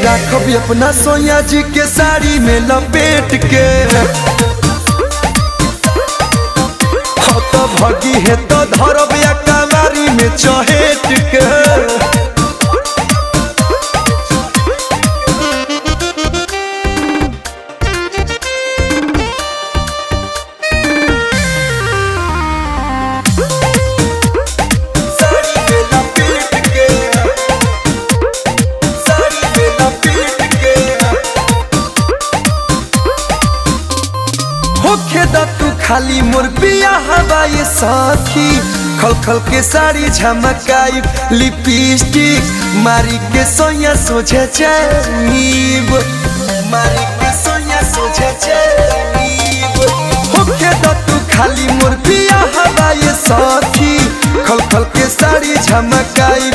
राखब अपना सोया जी के साड़ी में लपेट के। हो तो भगी है तो धरब या कमारी में चहेट के। साड़ी में लपेट के, साड़ी में लपेट के। होखे द तू खाली मोर बिया हवाए साथी, खल खल के साड़ी झमकाई लिपस्टिक मारी के सोया सोझे जाईब, मारी के सोया सोझे जाईब। होखे द तू खाली मोर बिया हवाए साथी, खल खल के साड़ी झमकाई।